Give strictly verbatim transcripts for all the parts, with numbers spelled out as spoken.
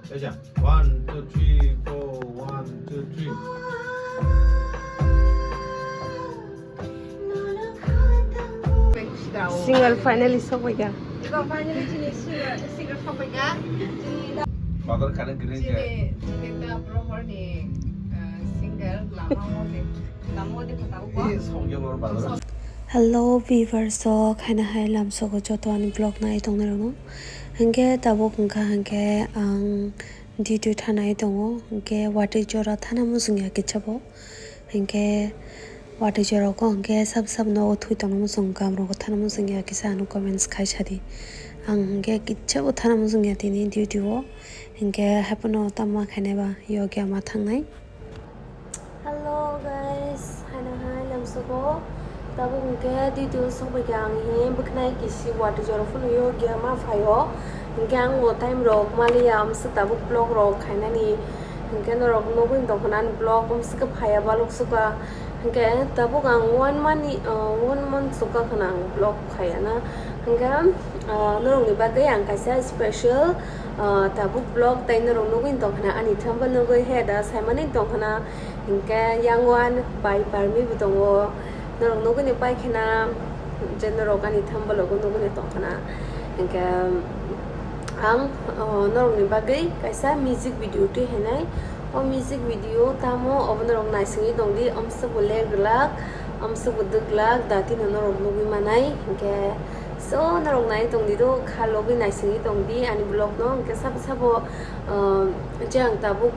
Eja, one, two, three, four, one, two, three. Singer finally sokphaikha. Iko finally chini singer singer sokphaikha. Chini da Mother kane green chini chini da Brohor ni singer Lama Modi. Lama Modi kata uko. Songya bor mother. Hello viewers, so khaina hai lamsogo joto ani vlog nai tongnai rokno. Hingke tabuk wngkha hingke ang duty thanai tongo, hingke watwi jora thana muchungya kichabo. Hingke watwi jora ko hingke sab sab nogo thwi tongna muchung, kam rogo thana muchungya kisa ano comments khai sadi. Ang hingke kichabo thana muchungya tini duty o, hingke haiphano tamo khainai ba yogi ama thangnai. Hello guys, haino hai lamsogo. Tabuk hingke duty o sokbaikha ang hi bwkhnai kisi watwi jora phano yogi ama phaio. Hingke ang bo time rok maliya amswk tabuk vlog rok khainani. Hingke norok nugwi tongkha ani vlog amswk phaiya baluk suka. Hingke tabuk ang one month ni, uh, one month suka khana ang vlog khaiyana. Hingke, uh, norokni bagwi ang kaisa special, uh, tabuk vlog tai norok nugwi tongkha ani themba nugwi he da saimani tongkha. Hingke yang one bai parmi bo tongo. Norok nugwi ni paikhe na je norok ani themba logo nugwi ni tongkha. Hingke ang, uh, norokni bagwi kaisa music video twi hinai. O music video tamo obo norok naisingwi tongdi, amswk bo ler glak, amswk bo dwk glak, datino norok nugwi manai. Hingke so norok nai tongdi do, kha logwi naisingwi tongdi ani vlog no. Hingke sabo sabo, uh, je ang tabuk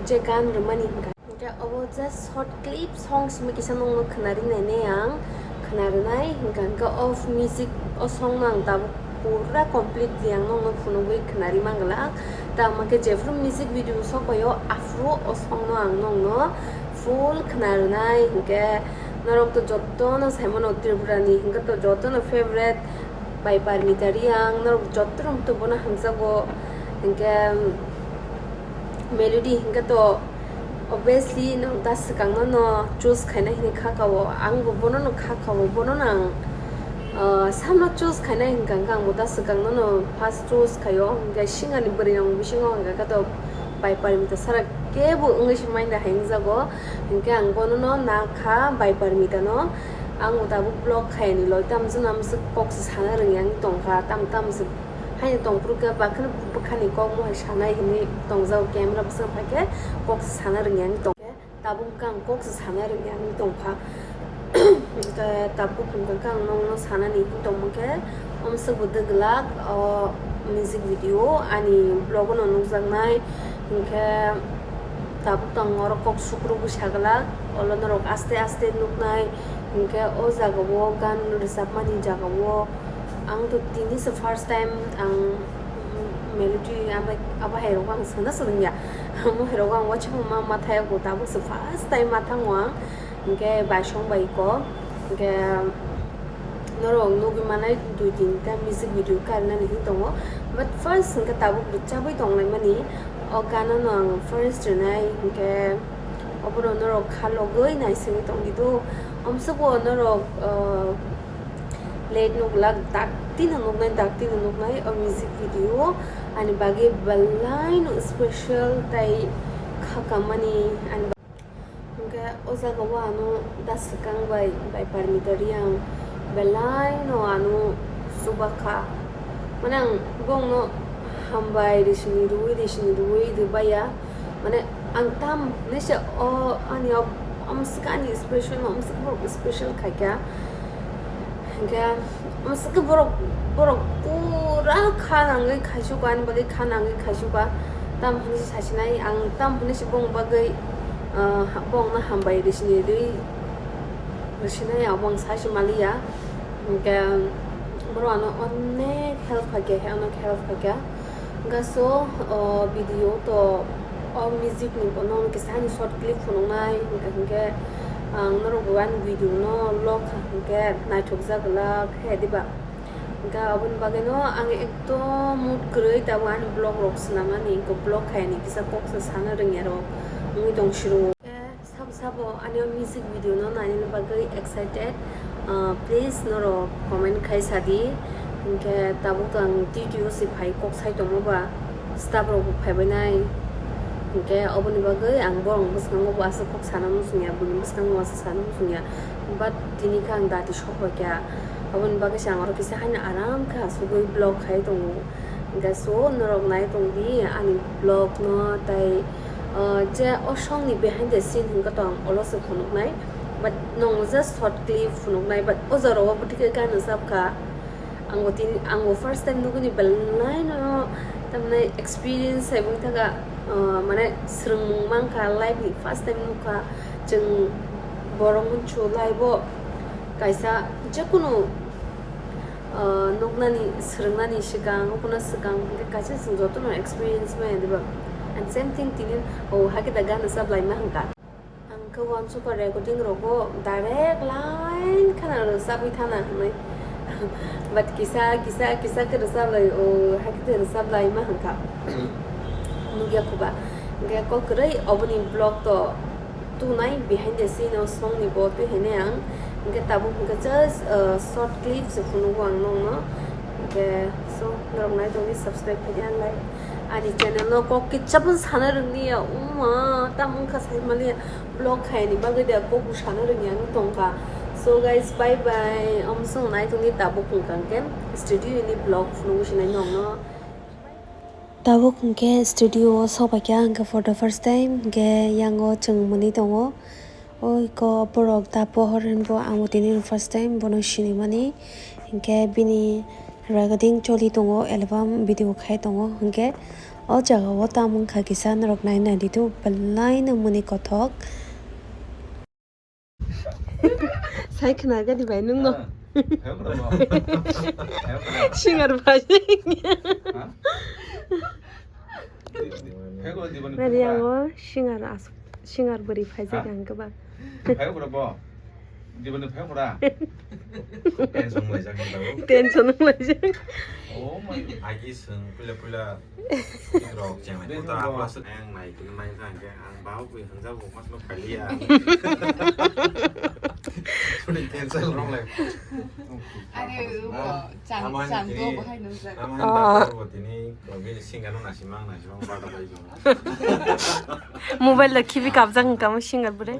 je gan rwmani hingka. Hingke obo just short clip song simi kisa nongno khwnari nainai ang, khwnarwnai hingka hingke o music o song no ang tabuk pura completely ang nongno phunugwi khwnari manglak. Tamo khe jephru music video sokbaio aphuru o song no ang nongno full khwnarwnai hingke norok to jotono saimano Tripura ni hingke to jotono favorite bai Parmita Reang norok jotono to bono hamjago hingke melody hingke to. Obviously, nwng ta swkangno no choose khaina hini kha kao, ang bo bono no kha kao, bono no ang, ah, samno choose khaina hingka hingka ang bo ta swkangno no first choose khaio, hingke singerni bwrwi rok bisingo hingka khe to bai Parmita sara kebo wngwi se manya hai wngjago, hingke ang bono no na kha bai Parmita no, ang bo tabuk vlog khaiyani loi tamjano amswk kok se sana rwngya wng tongkha, tam tam se. Haino tongphuru khe bakheno bwkhani kokno hai sanai hinwi tongjago, camera bwskango phaikhe kokse sana rwngya wng tongkhe, tabuk khe ang kokse sana rwngya wng tongkha. Tabuk hwnkha khe ang nokno sanani hinwi tongmankhe, omswkbo dwglak o music video ani vlog-o no nukjaknai, hinkhe tabuk tong oro kok sukrubwi saglak, olo norok aste aste nuknai, hinkhe o jagao gan rwchapmani jagao. Ang to tini se first time ang melody abo hai rok ang sana swrwngya. Amo hai rok ang waisa ma ma thaya go, tabuk se first time ma thango ang. Hinkhe bai song bai ko hinkhe norok nugwi manai dui tin ta music video karnani hin tongo, but first hinkhe tabuk rwchabwi tong lai mani. O gana no ang first rwnai hinkhe obono norok kha logwi naisingwi tongdi do. Omswkbo norok, uh, Late nuklak, dakti no nuknai, dakti no nuknai o music video ani bagwi belai no special tai kha kamani ani ba-, hwnkhe o jaga o ano da swkang bai, bai Parmita Reang belai no ano chuba kha, mane ang bongno hambai risini rwui, risini rwui rwbaiya. Mane ang tam hinwi se o ani o amswk ani special no amswk borok special khaikha. Hinkhe amswk borok, borok pura kha nangwi khaisukha, ani bagwi kha nangwi khaisukha. Tam hinwi se sasinai ang, tam hinwi se bong bagwi, ah, bongno hambai risini rwi risinai abo ang sasi maliya. Hinkhe borok ano onek help khaikha, onek help khaikha. Hwnkhe so, o video to o music ni bono kisa ani short clip phunuknai, hwnkhe, hwnkhe ang norok bo ani video no lok kha, hwnkhe naithokjak glak khe diba. Hwnkhe aboni bagwi no ang ekdom mood kwrwi tabuk ani vlog rok swnamnani, hwnkhe vlog khaiyani kisa kok se sana rwngya rok wngwi tong siro. Sabo sabo ani o music video no nainani bagwi excited, ah, please norok comment khai sadi, hinkhe tabuk ang duty o se phai kok sai tongma ba, Staff rok bo phaibainai. Hinkhe oboni bagwi ang borok bwskango bo aswk kok sana muchungya, buini bwskango aswk sana muchungya. But tini khe ang dati sok bai kha. Oboni bagwi se ang oro kisa haino aram khe asugwi vlog khai tongo. Hinkhe so norok nai tongdi ani vlog no, tai, uh, je o song ni behind the scene hinkhe to ang olo se phunuknai. But nwng just short clip phunuknai, but o jora o bwtwi khe gana sab kha. Ang bo tini, ang bo first time nugwi ni belai no, tamni experience hai wngwi thaka, ah, mane swrwngmung mankha, life ni first time nukha. Chwng borok munchu life o kaisa jekunu, ah, nuknani, swrwngnani swkang, obono swkang hwnkhe kaisa chwng jotono experience maya diba. And same thing tini, oh, hakhe da gana chaplai ma hwnkha. Ang khe uansukha recording rogo direct line kheno rwchabwi thana hwnwi. But kisa, kisa, kisa khe rwchablai, o, hakhe rwchablai ma hwnkha. Nukya khuba. Hwnkhe kok kwrwi oboni vlog to tunai behind the scene o song ni bo twi hene ang. Hwnkhe tabuk hwnkhe just, uh, short clip se phunugo ang nokno. Hwnkhe so norok nai tongdi subscribe khaidi ang lai. Ani channel no kok kisa pun sana rwngya, uma, tamo wngkha sai maliya. Vlog khaini bagwi de kok bo sana rwngya wng tongkha. So guys, bye bye. Omo chwng nai tongdi tabuk hwnkha hwnkhe studio ni vlog phunugwi sinai nokno. Tabuk hwnkhe studio o sobaikha hwnkhe for the first time hwnkhe yango chwng mwnwi tongo. Oi ko borok da pohor hinbo ang bo tini first time bono sinimani. Hinkhe bini recording choli tongo, album video khai tongo. Hinkhe o jaga o tamo wngkha kisa norok nai naidi tu belai no mwnwi kothok. Sai khna gani bai nung no. Ah, hai bro. Hai bro. Singer bai. Ha? Hai bro, di bani. Nari phai bro. Yango singer as, singer bwrwi phaijak. Ha? Ang khe ba. Hai bro bo. Di bani phai bro. Tension wng laijak ni babu. Tension wng laijak. Oh my. Agi swng puila puila. Rok cheng nai. Puta apla swk ang nai tini mai thang khe ang bau bui hwnjak bo mas no phailiya. Suni cancel rong lai. Are ubo chang chang do bahai nung jak. Ama ni doctor bo tini ko bini singa no nasi mang nasi mang bata bai jong. Mobile lo khibi kabjak wngka mo singa bwrwi.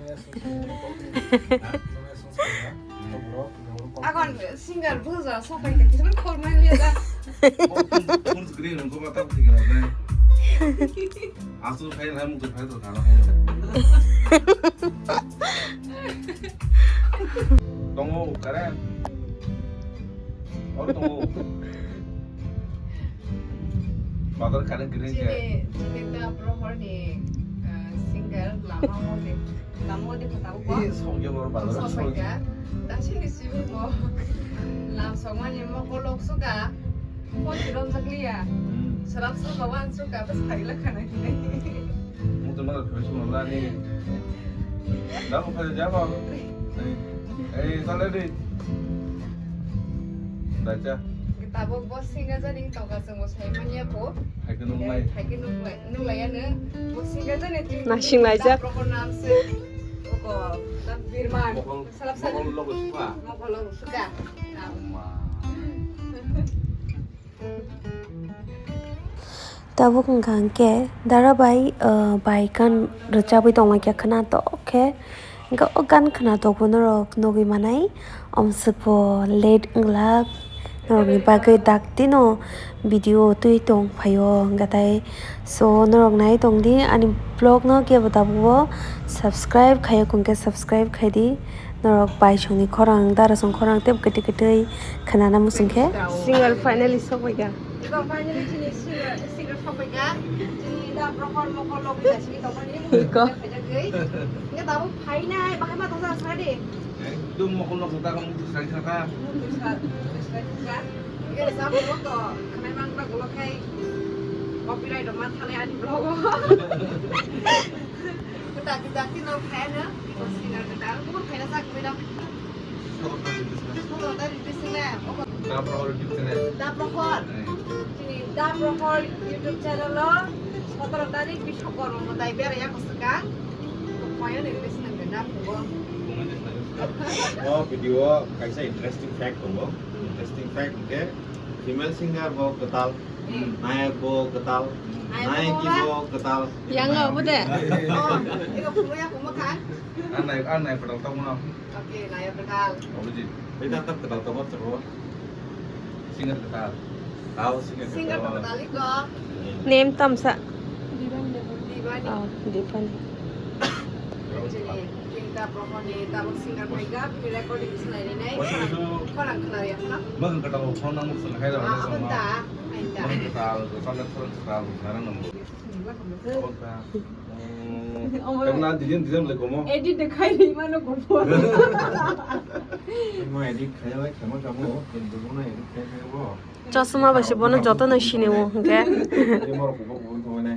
Agon singer bujo sopai khe kisu khormai liya da. Phone screen ko mata thik na. Asu khai na mutu khai to khana. Tongo kare. Or tongo. Mother kare green ke. Chini, chini ta prohor ni, eh, singer lama mo de. Lama mo de kota upo. Ni songya bor bazar songya. Songya. Dasini sibu bo. Lam songmani mo kolok suka. Mo tirom jakliya. Hmm. Serap suka wan suka bas hari la khana hinai. Mo to mara khoi sung la ni. Da mo khoi ja ba. Ei, ei, sale di. Dacha. Tabuk bo singa jani toka sung bo sai manya po. Hai ke nung mai. Hai ke nung mai. Nung laya ne. Bo singa jani. Nasing laijak. Prohor nam se. Oko. Tam Birman. Mokol, salap salap. Mokol logo suka. Mokol logo suka. Ama. Tabuk wngkha hwnkhe dara bai, ah, bai kan rwchabwi tongma khe khwna tok khe, hwnkhe o gan khwna tok bo norok nugwi manai, omswk bo late wng glak, norokni bagwi daktino video twi tong phaio hwnkhe tai. So norok nai tongdi ani vlog no kebo tabuk bo subscribe khaio hwnkhe subscribe khaidi. Norok baisongni khorang, darasong khorang tei kwtwi kwtwi khwnana muchung khe. Singer finally sokbaikha. Iko finally chini singer, singer sokbaikha. Chini da prohor mokol logi da sini tongmani. Iko. Khaijagwi. Nge tabuk phainai, bahai ma tongsa sadi. Ekdom mokol logi da kamu tu sai saka. Mutu sa, mutu sai saka. Nge sa mokol to khanai mang ba golo khai. Copyright ma thale ani vlog. Kwtal kwtal tino phaina, iko singer kwtal, kubun phaina sa kwbui dam. Solo ta release na, obo. Da Prohor YouTube channel. Da Prohor. Hai. Chini Da Prohor YouTube channel o sotoro tarik Biswakorma mwtai beraiya kwswkang. Phaina ni release na da phugo. O video o kaisa interesting fact tongo. Interesting fact hwnkhe female singer bo kwtal. Nayak bo kwtal. Nayak bo kwtal. Yang abo de. Oh, iko phunukya phunukha. Ang nai, ang nai kwtal tongmano. Okay, nayak kwtal. Obuji. Beta tak kwtal tongo chero. Singer kwtal. Tao singer kwtal. Singer kwtal iko. Name tamsa. Divani. Oh, Divani. Actually, kita promo ni tabuk singer phaikha, bini recording sinai rinai. Khorang khna ya khna. Bang kwtal phone number sinai rinai. Ah, abang da. Edit de khai ri mano gobo. Mo edit khai lai khamo khamo, kintu mo na edit khai khai bo. Chosma bai se bono joto no sini o, hwnkhe. Mo rok bo bo bo ne.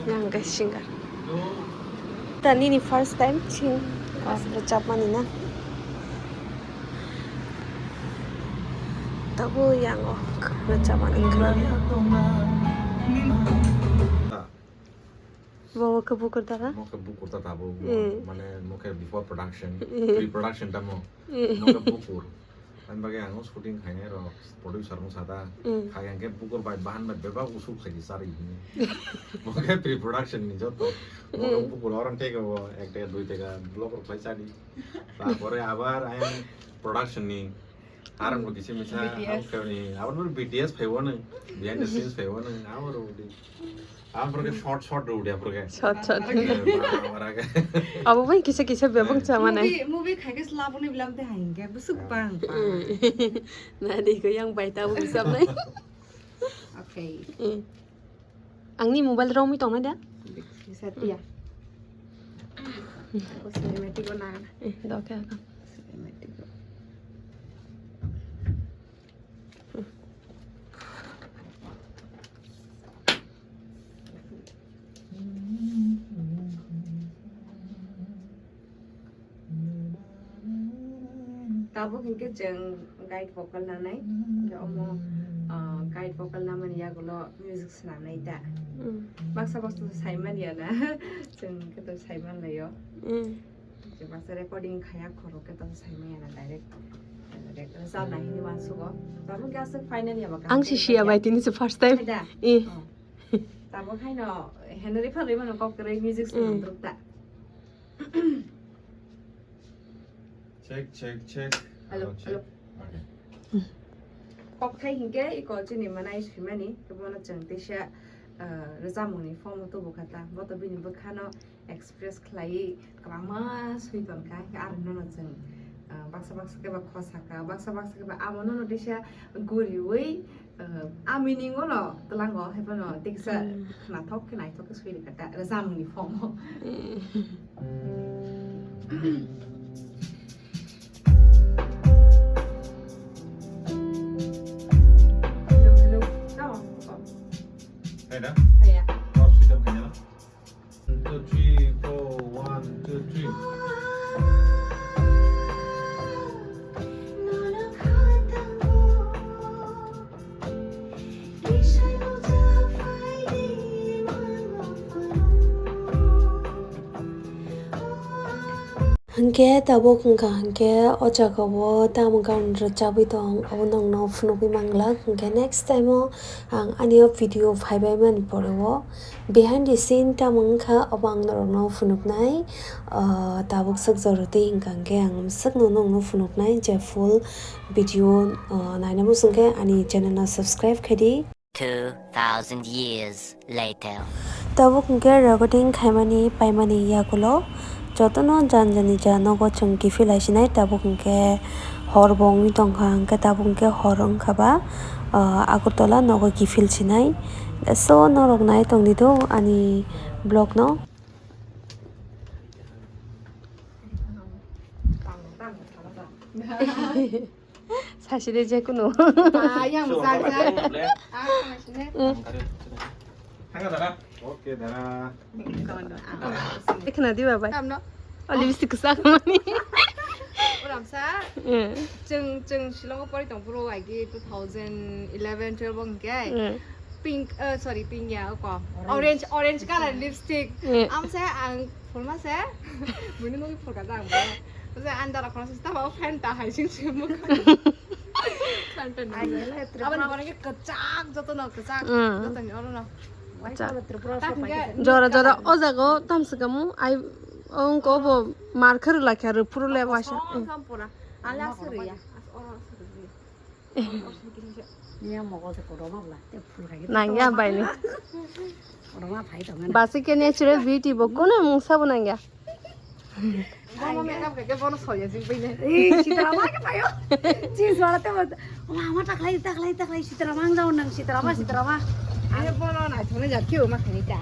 Yang guys, singer. Da nini first time sing, oh, rwchapmani na? Tabuk yang o rwchapmani khna. Bo khe bukur da na? Mo khe bukur ta tabuk, eh, mane mo khe before production, eh, pre-production tamo. Eh. Mo khe bukur. Ani bagwi ang shooting khainai rok, producer wng sa da. Mm. Khai hwnkhe bukur bai bahan bai bebak usuk khaidi charwi hwnwi. Bo khe pre-production ni joto. Bo khe, mm, bukur orang tega bo ek tega dui tega vlog rok khlai chadi. Tarpore abar ayang production ni. Arang bo kisa misa, B T S. Ang khe ni, abar bo B T S phaibo nang, behind the scenes phaibo nang, abar bo di. Aborok khe short, short rw dia, aborok khe. Short, short. Eh, ba, aborok khe. Abo bai kisa, kisa bebak, eh, chamani. Movie, movie khai khe slaboni bilam te hai hwnkhe, bwswk bang, bang. Mm. Nadi ko yang bai ta bo bisap nai. Okay. Mm. Angni mobile romwi tongnai da? Kisa tiya. Ako cinematic o na. Eh, doke ako. Cinematic o. Tabuk hinkhe chwng guide vocal nanai, omo, ah, guide vocal namani yagulo music swnamnai da. Mm. Baksa baksa saimanya na, chwng khe to saimanlaio. Mm. Je baksa recording khaya khoro khe to saimanya na direct, direct rwchapna hini uansugo. Tabuk khe aswk final ya ba kaham. Ang si siya bai tini se first time. Hai da? Eh. Oh. Tabuk haino Henry phalwi mano kok kwrwi music, mm, swnam rwkta. Check, check, check. Hello, hello, check. Hello. Okay. Kokthai hinkhe iko chini manai swimani, bono chwng teisa, ah, rwchapmungni form o tubu kha ta. Bo to bini bwkhano express khlaiwi kwbangma swi tonkha, hinkhe aro nono chwng, ah, baksa baksa khe ba khosa kha, baksa baksa khe ba amo nono teisa guriwi, ah, a meaning o no twlango, haiphano teksa, hmm, khnathok khe naithok khe swi rwkha ta, rwchapmungni form o. Hmm. Hello, hello. Tamo. Hai da? Hai ya. Oh, switch off kanya na? One, two, three, four, one, two, three. Hwnkhe tabuk wngkha hwnkhe o jaga o tamo gan rwchabwi tong, abo nokno phunugwi manglak. Hwnkhe next time o ang ani o video phaibai mani pore o behind the scene tamo wngkha, abo ang norokno phunuknai. Ah, tabuk swk jorotwi hwnkha hwnkhe ang swkno nokno phunuknai je full video, ah, naina muchung khe ani channel no subscribe khaidi. Two thousand years later. Tabuk hwnkhe recording khaimani paimani yagulo jotono jan jani ja nogo chwng kiphil lai sinai. Tabuk hwnkhe hor bo wngwi tongkha, hwnkhe tabuk hwnkhe hor wngkha ba, ah, Agartala nogo kiphil sinai. So norok nai tongdi do ani vlog no. Sasi de je kunu. Ah, yang besar kan? Ah, sini. Hmm. Thank you, dada. Oke, dada. Khna di, babai. Tamno? Oh, lipstick kwchak mani. Uramsa. Hmm. Chwng, chwng Shillong o pori tong phuru, I guess two thousand eleven twelve o hwnkhe. Hmm. Pink, eh, sorry, pink ya, oko. Orange. Orange, orange color lipstick. Hmm. Amsa ang Phulma se, buini nugwi phulka jang bo. Se andar khoroksa se tamo fan ta hai sing sing mukha. Aboni pore khe kwchak, joto no kwchak, Mm. joto ni oro no. Kwchak. Jora jora o jaga o tamswk kamu ai, o wngkha obo mar khe rwlai kha, rw phuru le waisa. Kosong Mm. kha pura. Ale aswk rwya. Nangya bai ni. Basi ke natural beauty bo kono mungsa bo nangya. Bono makeup kake bono soya jing bai ne. Ei, sitara ma ke payo. Jeans wala te bo. Mama taklai, taklai, taklai, sitara ma ang jao nang, sitara ma, sitara ma. Ani bono na thone ja kiu ma khani ta.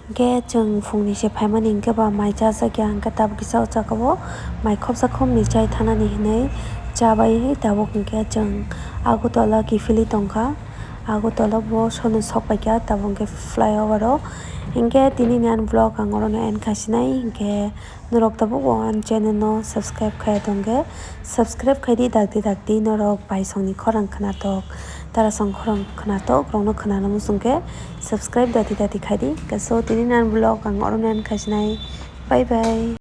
Hingke chwng phungni se phaimani hingke ba mai chajak ya, hingke tabuk kisa o saka o mai khopsa khopni chai thanani hinui chabai tabuk hingke chwng Agartala kiphilwi tongkha. Agartala bo sono sokpaikha tabuk hingke flyover o. Hingke tinini ani vlog ang orono end khasinai, hingke norok tabuk bo ani channel no subscribe khaiya tongkhe subscribe khaidi dakti dakti norok baisongni khorang khnatok tarasong khorang khnatok rokno khnana muchungkhe. Subscribe dati dati khaidi. So, tini nan vlog ang oro nan khasinai. Bye bye.